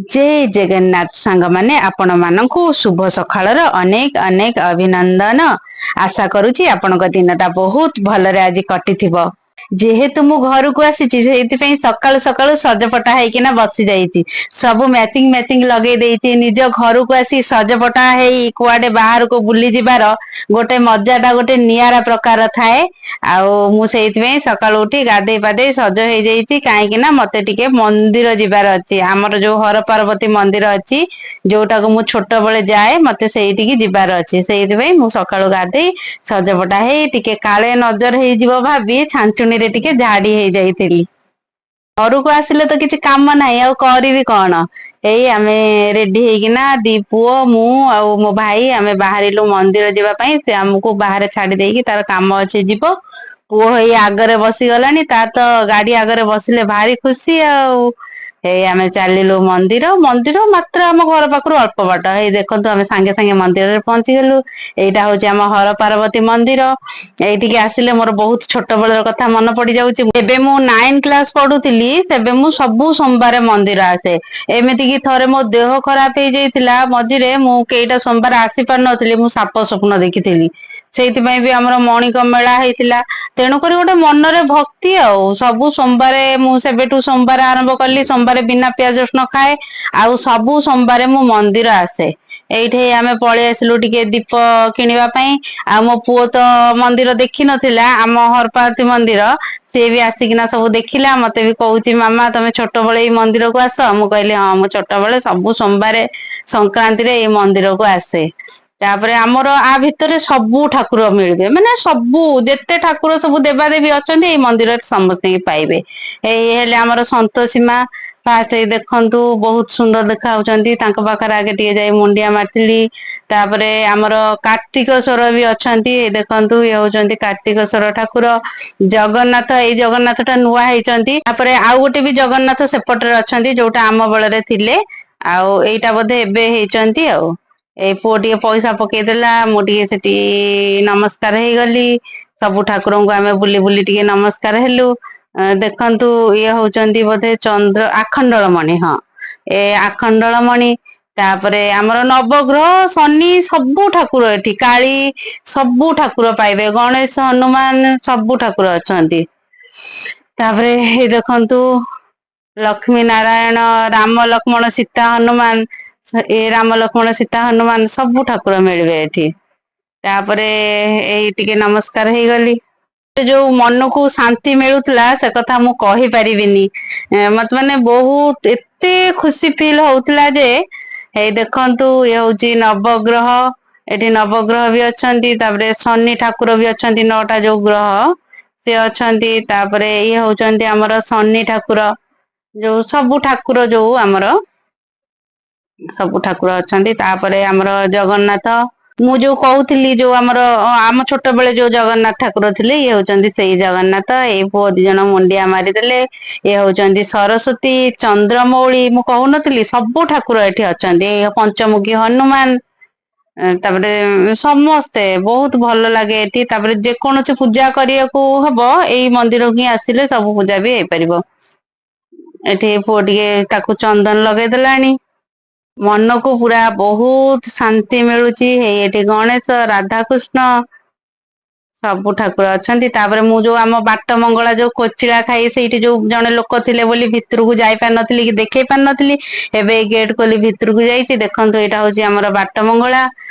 ଜୟ ଜଗନ୍ନାଥ ସାଙ୍ଗମାନେ, ଆପଣମାନଙ୍କୁ ଶୁଭ ସକାଳର ଅନେକ ଅନେକ ଅଭିନନ୍ଦନ। ଆଶା କରୁଛି ଆପଣଙ୍କ ଦିନଟା ବହୁତ ଭଲରେ ଆଜି କଟିଥିବ। ଯେହେତୁ ମୁଁ ଘରକୁ ଆସିଛି, ସେଇଥିପାଇଁ ସକାଳୁ ସକାଳୁ ସଜପଟା ହେଇକିନା ବସି ଯାଇଛି। ସବୁ ମ୍ୟାଚିଂ ମ୍ୟାଚିଂ ଲଗେଇ ଦେଇଛି। ନିଜ ଘରକୁ ଆସି ସଜପଟା ହେଇ କୁଆଡେ ବାହାରକୁ ବୁଲି ଯିବାର ଗୋଟେ ମଜାଟା ଗୋଟେ ନିଆରା ପ୍ରକାର ଥାଏ। ଆଉ ମୁଁ ସେଇଥିପାଇଁ ସକାଳୁ ଉଠି ଗାଧେଇ ପାଧେଇ ସଜ ହେଇଯାଇଛି, କାହିଁକି ନା ମତେ ଟିକେ ମନ୍ଦିର ଯିବାର ଅଛି। ଆମର ଯୋଉ ହର ପାର୍ବତୀ ମନ୍ଦିର ଅଛି, ଯୋଉଟାକୁ ମୁଁ ଛୋଟବେଳେ ଯାଏ, ମତେ ସେଇଠିକି ଯିବାର ଅଛି। ସେଇଥିପାଇଁ ମୁଁ ସକାଳୁ ଗାଧେଇ ସଜପଟା ହେଇ ଟିକେ କାଳେ ନଜର ହେଇଯିବ ଭାବି ଛାଞ୍ଚୁଣିରେ ଟିକେ ଝାଡି ହେଇଯାଇଥିଲି। ଘରକୁ ଆସିଲେ ତ କିଛି କାମ ନାହିଁ, ଆଉ କରିବି କଣ? ଏଇ ଆମେ ରେଡି ହେଇକିନା ଦି ପୁଅ, ମୁଁ ଆଉ ମୋ ଭାଇ, ଆମେ ବାହାରିଲୁ ମନ୍ଦିର ଯିବା ପାଇଁ। ସେ ଆମକୁ ବାହାରେ ଛାଡି ଦେଇକି ତାର କାମ ଅଛି, ଯିବ। ପୁଅ ହେଇ ଆଗରେ ବସିଗଲାଣି, ତାର ତ ଗାଡି ଆଗରେ ବସିଲେ ଭାରି ଖୁସି। ଆଉ ହେଇ ଆମେ ଚାଲିଲୁ ମନ୍ଦିର। ମନ୍ଦିର ମାତ୍ର ଆମ ଘର ପାଖରୁ ଅଳ୍ପ ବାଟ। ହେଇ ଦେଖନ୍ତୁ, ଆମେ ସାଙ୍ଗେ ସାଙ୍ଗେ ମନ୍ଦିରରେ ପହଞ୍ଚିଗଲୁ। ଏଇଟା ହଉଛି ଆମ ହର ପାର୍ବତୀ ମନ୍ଦିର। ଏଇଠିକି ଆସିଲେ ମୋର ବହୁତ ଛୋଟ ବେଳର କଥା ମନେ ପଡିଯାଉଛି। ଏବେ ମୁଁ 9 କ୍ଲାସ ପଢୁଥିଲି, ସେବେ ମୁଁ ସବୁ ସୋମବାର ମନ୍ଦିର ଆସେ। ଏମିତି କି ଥରେ ମୋ ଦେହ ଖରାପ ହେଇଯାଇଥିଲା ମଝିରେ, ମୁଁ କେଇଟା ସୋମବାର ଆସି ପାରୁନଥିଲି। ମୁଁ ସାପ ସ୍ୱପ୍ନ ଦେଖିଥିଲି, ସେଇଥିପାଇଁ ବି ଆମର ମଣିକ ମେଳା ହେଇଥିଲା। ତେଣୁକରି ଗୋଟେ ମନରେ ଭକ୍ତି, ଆଉ ସବୁ ସୋମବାରେ ମୁଁ ସେବେଠୁ ସୋମବାର ଆରମ୍ଭ କଲି। ସୋମବାରେ ବିନା ପିଆଜ ରସୁଣ ଖାଏ ଆଉ ସବୁ ସୋମବାରେ ମୁଁ ମନ୍ଦିର ଆସେ। ଏଇଠି ଆମେ ପଳେଇ ଆସିଲୁ ଟିକେ ଦୀପ କିଣିବା ପାଇଁ। ଆଉ ମୋ ପୁଅ ତ ମନ୍ଦିର ଦେଖିନଥିଲା, ଆମ ହରପାର୍ବତୀ ମନ୍ଦିର। ସିଏ ବି ଆସିକିନା ସବୁ ଦେଖିଲା। ମତେ ବି କହୁଛି, "ମାମା, ତମେ ଛୋଟବେଳେ ଏଇ ମନ୍ଦିରକୁ ଆସ?" ମୁଁ କହିଲି, "ହଁ, ମୁଁ ଛୋଟବେଳେ ସବୁ ସୋମବାରେ ସଂକ୍ରାନ୍ତିରେ ଏଇ ମନ୍ଦିରକୁ ଆସେ।" ତାପରେ ଆମର ଆ ଭିତରେ ସବୁ ଠାକୁର ମିଳିବେ, ମାନେ ସବୁ ଯେତେ ଠାକୁର ସବୁ ଦେବାଦେବୀ ଅଛନ୍ତି, ଏଇ ମନ୍ଦିରରେ ସମସ୍ତଙ୍କୁ ପାଇବେ। ଏଇ ହେଲେ ଆମର ସନ୍ତୋଷୀ ମା। ଫାଷ୍ଟ ଏଇ ଦେଖନ୍ତୁ, ବହୁତ ସୁନ୍ଦର ଦେଖା ହଉଛନ୍ତି। ତାଙ୍କ ପାଖରେ ଆଗେ ଟିକେ ଯାଇ ମୁଣ୍ଡିଆ ମାରିଥିଲି। ତାପରେ ଆମର କାର୍ତ୍ତିକେଶ୍ୱର ବି ଅଛନ୍ତି। ଏଇ ଦେଖନ୍ତୁ, ଇଏ ହଉଛନ୍ତି କାର୍ତ୍ତିକେଶ୍ୱର ଠାକୁର। ଜଗନ୍ନାଥ, ଏଇ ଜଗନ୍ନାଥ ଟା ନୂଆ ହେଇଛନ୍ତି। ତାପରେ ଆଉ ଗୋଟେ ବି ଜଗନ୍ନାଥ ସେପଟରେ ଅଛନ୍ତି, ଯୋଉଟା ଆମ ବେଳରେ ଥିଲେ। ଆଉ ଏଇଟା ବୋଧେ ଏବେ ହେଇଛନ୍ତି। ଆଉ ଏଇ ପୁଅ ଟିକେ ପଇସା ପକେଇଦେଲା, ମୁଁ ଟିକେ ସେଠି ନମସ୍କାର ହେଇଗଲି। ସବୁ ଠାକୁରଙ୍କୁ ଆମେ ବୁଲି ବୁଲି ଟିକେ ନମସ୍କାର ହେଲୁ। ଦେଖନ୍ତୁ, ଇଏ ହଉଛନ୍ତି ବୋଧେ ଚନ୍ଦ୍ର ଆଖଣ୍ଡଳମଣି। ହଁ, ଏ ଆଖଣ୍ଡଳମଣି। ତାପରେ ଆମର ନବଗ୍ରହ, ଶନି, ସବୁ ଠାକୁର ଏଠି, କାଳୀ, ସବୁ ଠାକୁର ପାଇବେ। ଗଣେଶ, ହନୁମାନ, ସବୁ ଠାକୁର ଅଛନ୍ତି। ତାପରେ ଏଇ ଦେଖନ୍ତୁ, ଲକ୍ଷ୍ମୀ ନାରାୟଣ, ରାମ ଲକ୍ଷ୍ମଣ ସୀତା ହନୁମାନ। ଏ ରାମ ଲକ୍ଷ୍ମଣ ସୀତା ହନୁମାନ, ସବୁ ଠାକୁର ମିଳିବେ ଏଠି। ତାପରେ ଏଇ ଟିକେ ନମସ୍କାର ହେଇଗଲି। ଯୋଉ ମନକୁ ଶାନ୍ତି ମିଳୁଥିଲା, ସେ କଥା ମୁଁ କହିପାରିବିନି। ମତେ ମାନେ ବହୁତ ଏତେ ଖୁସି ଫିଲ୍ ହଉଥିଲା ଯେ। ଏଇ ଦେଖନ୍ତୁ, ଇଏ ହଉଛି ନବଗ୍ରହ। ଏଠି ନବଗ୍ରହ ବି ଅଛନ୍ତି, ତାପରେ ଶନି ଠାକୁର ବି ଅଛନ୍ତି। ନଅଟା ଯୋଉ ଗ୍ରହ, ସେ ଅଛନ୍ତି। ତାପରେ ଇଏ ହଉଛନ୍ତି ଆମର ଶନି ଠାକୁର। ଯୋଉ ସବୁ ଠାକୁର, ଯୋଉ ଆମର ସବୁ ଠାକୁର ଅଛନ୍ତି। ତାପରେ ଆମର ଜଗନ୍ନାଥ, ମୁଁ ଯୋଉ କହୁଥିଲି, ଯୋଉ ଆମର ଆମ ଛୋଟବେଳେ ଯୋଉ ଜଗନ୍ନାଥ ଠାକୁର ଥିଲେ, ଇଏ ହଉଛନ୍ତି ସେଇ ଜଗନ୍ନାଥ। ଏଇ ପୁଅ ଦି ଜଣ ମୁଣ୍ଡିଆ ମାରିଦେଲେ। ଇଏ ହଉଛନ୍ତି ସରସ୍ଵତୀ, ଚନ୍ଦ୍ରମୌଳି, ମୁଁ କହୁନଥିଲି, ସବୁ ଠାକୁର ଏଠି ଅଛନ୍ତି। ଏଇ ପଞ୍ଚମୁଖୀ ହନୁମାନ। ତାପରେ ସମସ୍ତେ ବହୁତ ଭଲ ଲାଗେ ଏଠି। ତାପରେ ଯେକୌଣସି ପୂଜା କରିବାକୁ ହବ, ଏଇ ମନ୍ଦିରକୁ ହିଁ ଆସିଲେ ସବୁ ପୂଜା ବି ହେଇପାରିବ। ଏଠି ପୁଅ ଟିକେ ତାକୁ ଚନ୍ଦନ ଲଗେଇଦେଲାଣି। ମନକୁ ପୁରା ବହୁତ ଶାନ୍ତି ମିଳୁଛି। ହେଇ ଏଠି ଗଣେଶ, ରାଧାକୃଷ୍ଣ, ସବୁ ଠାକୁର ଅଛନ୍ତି। ତାପରେ ମୁଁ ଯୋଉ ଆମ ବାଟ ମଙ୍ଗଳା, ଯୋଉ କୋଚିଳା ଖାଇ, ସେଇଠି ଯୋଉ ଜଣେ ଲୋକ ଥିଲେ ବୋଲି ଭିତରକୁ ଯାଇ ପାରିନଥିଲି କି ଦେଖେଇ ପାରିନଥିଲି, ଏବେ ଏଇ ଗେଟ୍ ଖୋଲି ଭିତରକୁ ଯାଇଛି। ଦେଖନ୍ତୁ, ଏଇଟା ହଉଛି ଆମର ବାଟ ମଙ୍ଗଳା।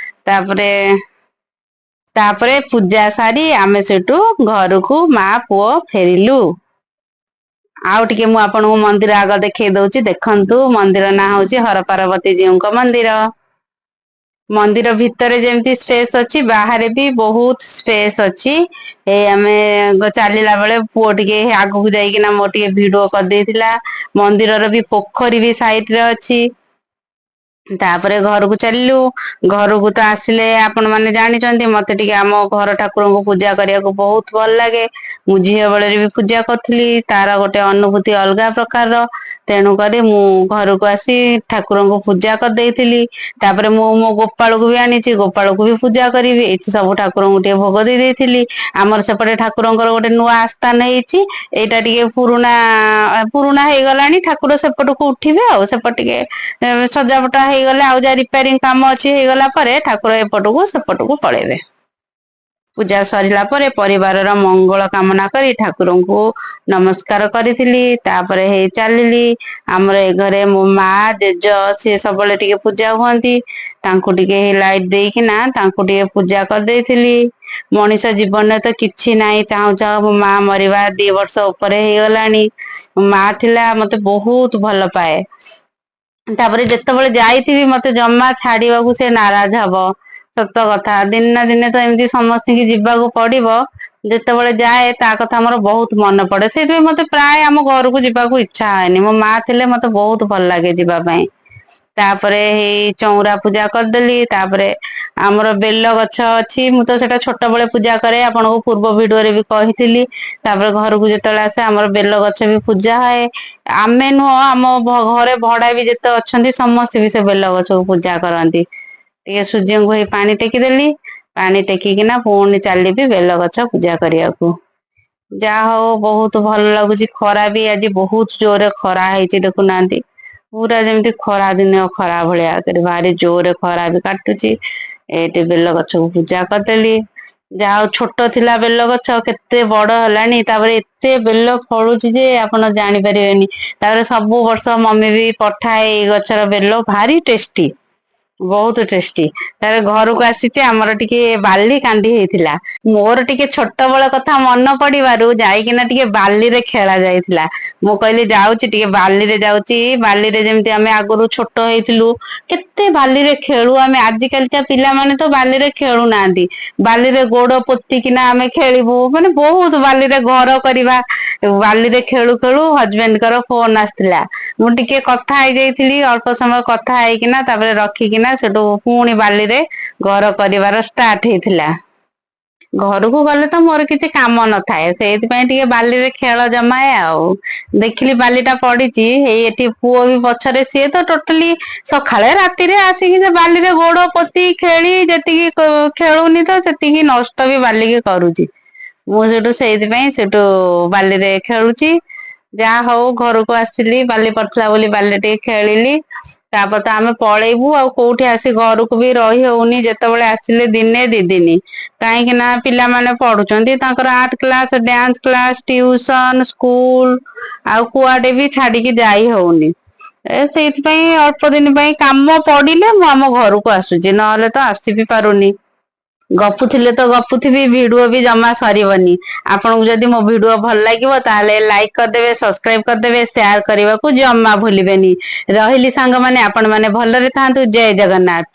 ତାପରେ ତାପରେ ପୂଜା ସାରି ଆମେ ସେଠୁ ଘରକୁ ମା ପୁଅ ଫେରିଲୁ। ଆଉ ଟିକେ ମୁଁ ଆପଣଙ୍କୁ ମନ୍ଦିର ଆଗ ଦେଖେଇ ଦଉଛି। ଦେଖନ୍ତୁ, ମନ୍ଦିର ନାଁ ହଉଛି ହର ପାର୍ବତୀ ଜୀଉଙ୍କ ମନ୍ଦିର। ମନ୍ଦିର ଭିତରେ ଯେମିତି ସ୍ପେସ୍ ଅଛି, ବାହାରେ ବି ବହୁତ ସ୍ପେସ୍ ଅଛି। ଏଇ ଆମେ ଚାଲିଲା ବେଳେ ପୁଅ ଟିକେ ଆଗକୁ ଯାଇକିନା ମୋର ଟିକେ ଭିଡିଓ କରିଦେଇଥିଲା। ମନ୍ଦିରର ବି ପୋଖରୀ ବି ସାଇଡ ରେ ଅଛି। ତାପରେ ଘରକୁ ଚାଲିଲୁ। ଘରକୁ ତ ଆସିଲେ ଆପଣ ମାନେ ଜାଣିଛନ୍ତି, ମତେ ଟିକେ ଆମ ଘର ଠାକୁରଙ୍କୁ ପୂଜା କରିବାକୁ ବହୁତ ଭଲ ଲାଗେ। ମୁଁ ଝିଅ ବେଳରେ ବି ପୂଜା କରୁଥିଲି, ତାର ଗୋଟେ ଅନୁଭୂତି ଅଲଗା ପ୍ରକାରର। ତେଣୁକରି ମୁଁ ଘରକୁ ଆସି ଠାକୁରଙ୍କୁ ପୂଜା କରିଦେଇଥିଲି। ତାପରେ ମୁଁ ମୋ ଗୋପାଳକୁ ବି ଆଣିଛି, ଗୋପାଳକୁ ବି ପୂଜା କରିବି। ଏଠି ସବୁ ଠାକୁରଙ୍କୁ ଟିକେ ଭୋଗ ଦେଇ ଦେଇଥିଲି। ଆମର ସେପଟେ ଠାକୁରଙ୍କର ଗୋଟେ ନୂଆ ଆସ୍ଥାନ ହେଇଛି, ଏଇଟା ଟିକେ ପୁରୁଣା ପୁରୁଣା ହେଇଗଲାଣି। ଠାକୁର ସେପଟକୁ ଉଠିବେ, ଆଉ ସେପଟ ଟିକେ ସଜାପଟା ହେଇଗଲେ ଆଉ ଯାହା ରିପେୟାରିଂ କାମ ଅଛି ହେଇଗଲା ପରେ ଠାକୁର ଏପଟକୁ ସେପଟକୁ ପଳେଇବେ। ପୂଜା ସରିଲା ପରେ ପରିବାରର ମଙ୍ଗଳ କାମନା କରି ଠାକୁରଙ୍କୁ ନମସ୍କାର କରିଥିଲି। ତାପରେ ହେଇ ଚାଲିଲି। ଆମର ଏ ଘରେ ମୋ ମା, ଜେଜ ସିଏ ସବୁବେଳେ ଟିକେ ପୂଜା ହୁଅନ୍ତି। ତାଙ୍କୁ ଟିକେ ଲାଇଟ୍ ଦେଇକିନା ତାଙ୍କୁ ଟିକେ ପୂଜା କରିଦେଇଥିଲି। ମଣିଷ ଜୀବନରେ ତ କିଛି ନାହିଁ, ଚାହୁଁ ଚାହୁଁ ମୋ ମା ମରିବା 2 ବର୍ଷ ଉପରେ ହେଇଗଲାଣି। ମା ଥିଲା, ମତେ ବହୁତ ଭଲ ପାଏ। ତାପରେ ଯେତେବେଳେ ଯାଇଥିବି, ମତେ ଜମା ଛାଡିବାକୁ ସେ ନାରାଜ ହବ। ସତ କଥା, ଦିନେ ନା ଦିନେ ତ ଏମିତି ସମସ୍ତିଙ୍କି ଯିବାକୁ ପଡିବ। ଯେତେବେଳେ ଯାଏ, ତା କଥା ମୋର ବହୁତ ମନେ ପଡେ। ସେଇଥିପାଇଁ ମତେ ପ୍ରାୟ ଆମ ଘରକୁ ଯିବାକୁ ଇଚ୍ଛା ହୁଏନି। ମୋ ମା ଥିଲେ ମତେ ବହୁତ ଭଲ ଲାଗେ ଯିବା ପାଇଁ। ତାପରେ ହେଇ ଚଉରା ପୂଜା କରିଦେଲି। ତାପରେ ଆମର ବେଲ ଗଛ ଅଛି, ମୁଁ ତ ସେଟା ଛୋଟବେଳେ ପୂଜା କରେ, ଆପଣଙ୍କୁ ପୂର୍ବ ଭିଡିଓରେ ବି କହିଥିଲି। ତାପରେ ଘରକୁ ଯେତେବେଳେ ଆସେ, ଆମର ବେଲ ଗଛ ବି ପୂଜା ହୁଏ। ଆମେ ନୁହଁ, ଆମ ଘରେ ଭଡା ବି ଯେତେ ଅଛନ୍ତି, ସମସ୍ତେ ବି ସେ ବେଲ ଗଛକୁ ପୂଜା କରନ୍ତି। ଟିକେ ସୂର୍ଯ୍ୟଙ୍କୁ ହେଇ ପାଣି ଟେକିଦେଲି। ପାଣି ଟେକିକିନା ପୁଣି ଚାଲିବି ବେଲ ଗଛ ପୂଜା କରିବାକୁ। ଯାହା ହଉ, ବହୁତ ଭଲ ଲାଗୁଛି। ଖରା ବି ଆଜି ବହୁତ ଜୋରେ ଖରା ହେଇଛି, ଦେଖୁନାହାନ୍ତି, ପୁରା ଯେମିତି ଖରା ଦିନ ଖରା ଭଳିଆ, ଭାରି ଜୋରେ ଖରା ବି କାଟୁଛି। ଏଇଠି ବେଲ ଗଛକୁ ପୂଜା କରିଦେଲି। ଯାହା ହଉ, ଛୋଟ ଥିଲା ବେଲ ଗଛ, କେତେ ବଡ ହେଲାଣି। ତାପରେ ଏତେ ବେଲ ଫଳୁଛି ଯେ ଆପଣ ଜାଣିପାରିବେନି। ତାପରେ ସବୁ ବର୍ଷ ମମି ବି ପଠାଏ ଏଇ ଗଛର ବେଲ, ଭାରି ଟେଷ୍ଟି, ବହୁତ ଟେଷ୍ଟି। ତାପରେ ଘରକୁ ଆସିଛି, ଆମର ଟିକେ ବାଲି କାଣ୍ଡି ହେଇଥିଲା। ମୋର ଟିକେ ଛୋଟବେଳ କଥା ମନ ପଡିବାରୁ ଯାଇକିନା ଟିକେ ବାଲିରେ ଖେଳା ଯାଇଥିଲା। ମୁଁ କହିଲି ଯାଉଛି ଟିକେ ବାଲିରେ ଯାଉଛି, ବାଲିରେ ଯେମିତି ଆମେ ଆଗରୁ ଛୋଟ ହେଇଥିଲୁ, କେତେ ବାଲିରେ ଖେଳୁ ଆମେ। ଆଜିକାଲିକା ପିଲାମାନେ ତ ବାଲିରେ ଖେଳୁନାହାନ୍ତି। ବାଲିରେ ଗୋଡ ପୋତିକିନା ଆମେ ଖେଳିବୁ, ମାନେ ବହୁତ ବାଲିରେ ଘର କରିବା। ବାଲିରେ ଖେଳୁ ଖେଳୁ ହଜବେଣ୍ଡଙ୍କର ଫୋନ ଆସିଥିଲା। ମୁଁ ଟିକେ କଥା ହେଇଯାଇଥିଲି। ଅଳ୍ପ ସମୟ କଥା ହେଇକିନା ତାପରେ ରଖିକିନା ସେଠୁ ପୁଣି ବାଲିରେ ଘର କରିବାର ଷ୍ଟାର୍ଟ ହେଇଥିଲା। ଘରକୁ ଗଲେ ତ ମୋର କିଛି କାମ ନଥାଏ, ସେଇଥିପାଇଁ ଟିକେ ବାଲିରେ ଖେଳ ଜମାଏ। ଆଉ ଦେଖିଲି ବାଲିଟା ପଡିଛି, ହେଇ ଏଠି ପୁଅ ବି ପଛରେ, ସିଏ ତ ଟୋଟାଲି ସକାଳେ ରାତିରେ ଆସିକି ସେ ବାଲିରେ ଗୋଡ ପୋତି ଖେଳି ଯେତିକି ଖେଳୁନି ତ ସେତିକି ନଷ୍ଟ ବି ବାଲିକି କରୁଛି। ମୁଁ ସେଠୁ ସେଇଥିପାଇଁ ସେଠୁ ବାଲିରେ ଖେଳୁଛି। ଯାହା ହଉ, ଘରକୁ ଆସିଲି, ବାଲି ପଡିଥିଲା ବୋଲି ବାଲିରେ ଟିକେ ଖେଳିଲି। ତାପରେ ତ ଆମେ ପଳେଇବୁ, ଆଉ କୋଉଠି ଆସି ଘରକୁ ବି ରହି ହଉନି। ଯେତେବେଳେ ଆସିଲେ ଦିନେ 2 ଦିନି, କାହିଁକି ନା ପିଲାମାନେ ପଢୁଛନ୍ତି, ତାଙ୍କର art class, dance class, tuition, school, ଆଉ କୁଆଡେ ବି ଛାଡିକି ଯାଇ ହଉନି। ଏ ସେଇଥିପାଇଁ ଅଳ୍ପ ଦିନ ପାଇଁ କାମ ପଡିଲେ ମୁଁ ଆମ ଘରକୁ ଆସୁଛି, ନହେଲେ ତ ଆସିବି ପାରୁନି। ଗପୁଥିଲେ ତ ଗପୁଥିବି, ଭିଡିଓ ବି ଜମା ସରିବନି। ଆପଣଙ୍କୁ ଯଦି ମୋ ଭିଡିଓ ଭଲ ଲାଗିବ, ତାହେଲେ ଲାଇକ୍ କରିଦେବେ, ସବସ୍କ୍ରାଇବ କରିଦେବେ, ସେୟାର କରିବାକୁ ଜମା ଭୁଲିବେନି। ରହିଲି ସାଙ୍ଗମାନେ, ଆପଣ ମାନେ ଭଲରେ ଥାନ୍ତୁ। ଜୟ ଜଗନ୍ନାଥ।